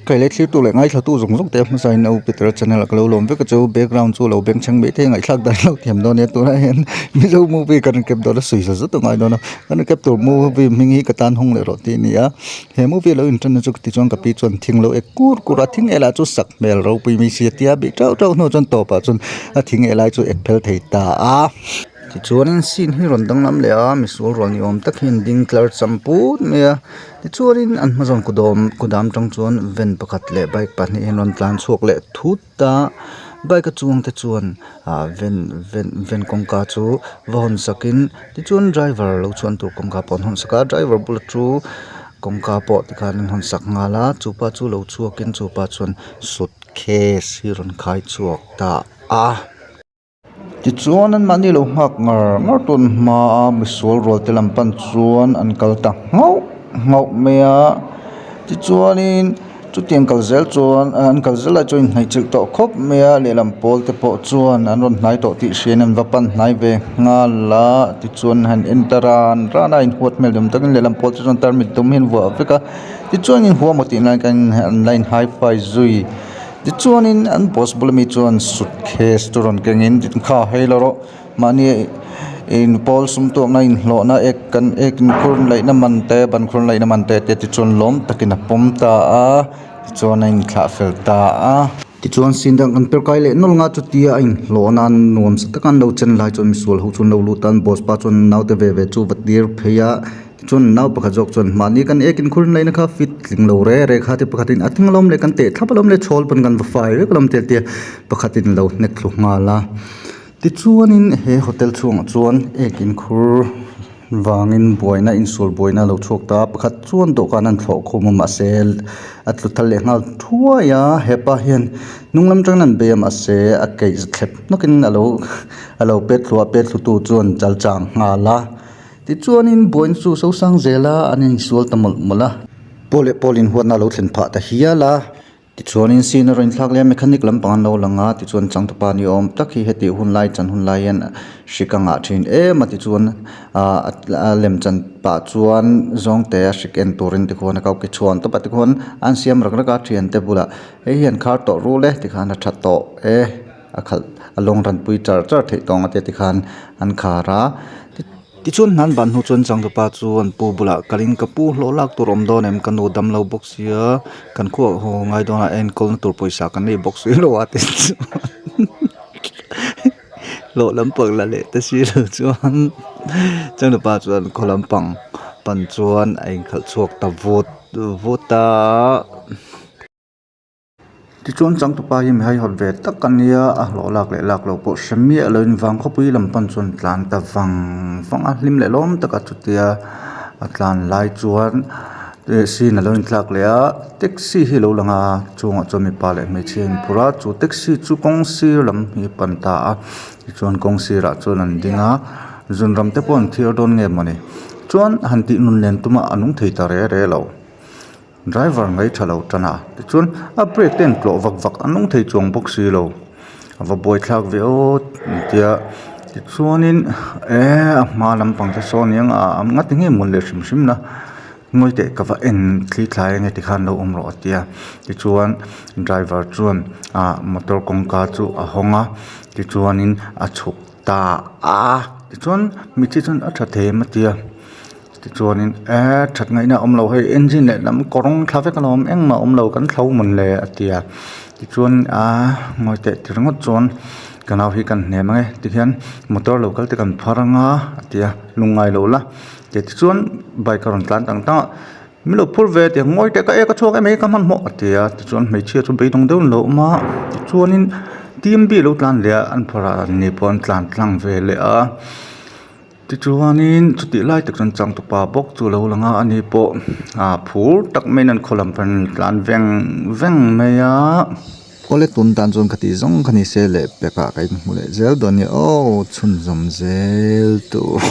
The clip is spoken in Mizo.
Kei leh thlir tu leh ngaithla tu zawng zawng te hmasa in U Peter channel ah ka lo lawm vek a chu background chu lo bengchheng mai thei a ngaihthlak dan lo thiam dawn nia tunah hian Mizo movie kan recap dawn a sawi za zet a ngai dawn a kan recap tur movie hming hi ka tan hawng leh rawh tih a ni a he movie lo inṭan na chu tichuan ka pi chuan thing lo ek kur kur a thing eh lah chu sak hmel ropui mai si a tia bih ṭeuh ṭeuh hnu chuan tawpah chuan a thing eh lai chu ek phel thei ta a. Tichuanin scene hi rawn danglam leh a misual rual ni awm tak hi an ding tlar cham put mai a tichuanin an hma zawn kudawm kudam atang chuan van pakhat leh bike pahnih hi an rawn tlan chhuak leh thut a bike a chuang te chuan ah van van van kawngka chu va hawn sakin tichuan driver lo chuan tur kawngka pawh an hawn sak a driver bula thu kawngka pawh tikhan an hawn sak nghal a chupa chu lo chhuakin chupa chuan suitcase hi a rawn khai chhuak ta a. Tichuan anmahni lo nghak ngar ngar tawn hmaa misual rual te lam pan chuan an kal ta nghauh nghauh mai a tichuanin chutiang kal zel chuan an kal zel lai chuan inhnaihchilh tawh khawp mai a lehlam pawl te pawh chuan an rawn hnai tawh tih hriain an va pan hnai ve nghal a tichuan han en ta ran ran a inhuat hmel deuh takin lehlam pawl te chuan tarmit dum hi an vuah vek a tichuan inhua maw tih lai khan an la in high five zui. Tichuanin an boss bula mi chuan suitcase chu rawn kengin kha hei la rawh mahni in pawl sum tuakna inhlawhna ek kan ek inkhur laihna man te ban khur laihna man te te tichuan lawm takin a pawm ta a tichuan a inthlah fel ta a. Tichuan sin dang an per kai leh nawlh nga chutia a inhlawhna nuam sa taka an lo chen lai chuan misual ho chu an lo lut a an boss pa chuan naute ve ve chu va tir phei a. Chuan nau pakhat zawk chuan mahni kan ek inkhur in laihna kha fit tling lo re re kha ti pakhatin a tling alawm leh kan teh thlap alawm leh chhawl pawn kan va fai vek alawm tia tia pakhatin lo hnek thlu nghal a tichuanin he hotel chhungah chuan ek inkhur vangin buaina insual buaina a lo chhuak ta a pakhat chuan dawhkan an thlawh khum a mahse a tlu thal leh nghal thuai a hepa hian hnung lam atangin an bei a mahse a keih thlep hnawkin alo alo pet thlu a pet thlu tu chuan chal chang nghal a. Tichuanin buaina chu sosang zela an insual ta mawlh mawlh a, pawl leh pawl inhuatna a lo thlen phah ta hial a. Tichuanin scene a rawn inthlak leh a, mechanic lampang an lo lang a, tichuan changtupa ni awm tak hi heti hun lai chan hun lai hian hrik a ngah thin em a, tichuan ah a lem chan pah chuan zawngte a hrik en turin tikhuan a kau ki chhuan tawp a, tikhuan an siam rak rak a thiante bulah hei hian khar tawh rul e tikhan a tha tawh e. A khalh a lawng ranpui char char theih tawng a tia tikhan an khar a tichuan hnan ban hnu chuan changtupa chu an pu bulah kalin ka pu hlawh lak tur a awm dawn em ka nu dam lo bawk sia kan khuah haw ngai dawn a enkawl na tur pawisa kan nei bawk si lo a ti chuan hlawh lampang la leh ta si lo chuan changtupa chuan khaw lampang pan chuan a inkhalh chhuak ta vut vut a. Tichuan changtupa hi mi haihawt ve tak a nia a hlawh lak leh lak loh pawh hre miah loin vangkhawpui lam pan chuan tlan ta vang vang a hlim leh lawm taka chutia a tlan lai chuan scene alo inthlak leh a taxi hi alo lang a chungah chuan mipa leh hmeichhia a inphur a chu taxi chu kawng sir lam hi a pan ta a tichuan kawng sirah chuan an ding a zunram te pawh an thiar dawn nge mawni chuan han tih nun len tuma a nung thei ta re re lo. Driver ngai tha lo tan a tichuan a brake te an tlawh vak vak a nung thei chuang bawk si lo a va buai thlak ve aw tia tichuanin eee a hma lampang te sawn aniang a ngati nge mawn le hrim hrim na ngawi teh ka va en thli thlai ange tikhan lo awm rawh a tia tichuan driver chuan ah motor kawngka chu a hawng a tichuanin a chhuk ta a tichuan mitthi chuan a tha thei em a tia. Tichuanin eee that ngaihna a awm lo hei engine leh lam kawrawng thla vek alawm engmah a awm lo kan thlo mawn le a ti a tichuan aaa ngawi teh ti ringawt chuan ka nau hi kan hnem ang e tikhian motor lo kal te kan phar anga a ti a lungngai lo la tichuan bike a rawn tlan tang tang a min lo phur ve tiang ngawi teh ka ek a chhuak em mai ka hmanhmawh a ti a tichuan hmeichhia chu beidawng deuhin a lo awm a tichuanin T M B lo tlan leh a an phar a an ni pawh an tlan tlang ve leh a. Tichuanin chutih lai tak chuan changtupa bawk chu a lo lang a ani pawh ah phur tak maiin an khaw lam pan tlan veng veng mai a. Awle tun tan chuan ka tih zawng kha ni se leh pekah ka inhmu leh zel dawn nia aw chhunzawm zel tur.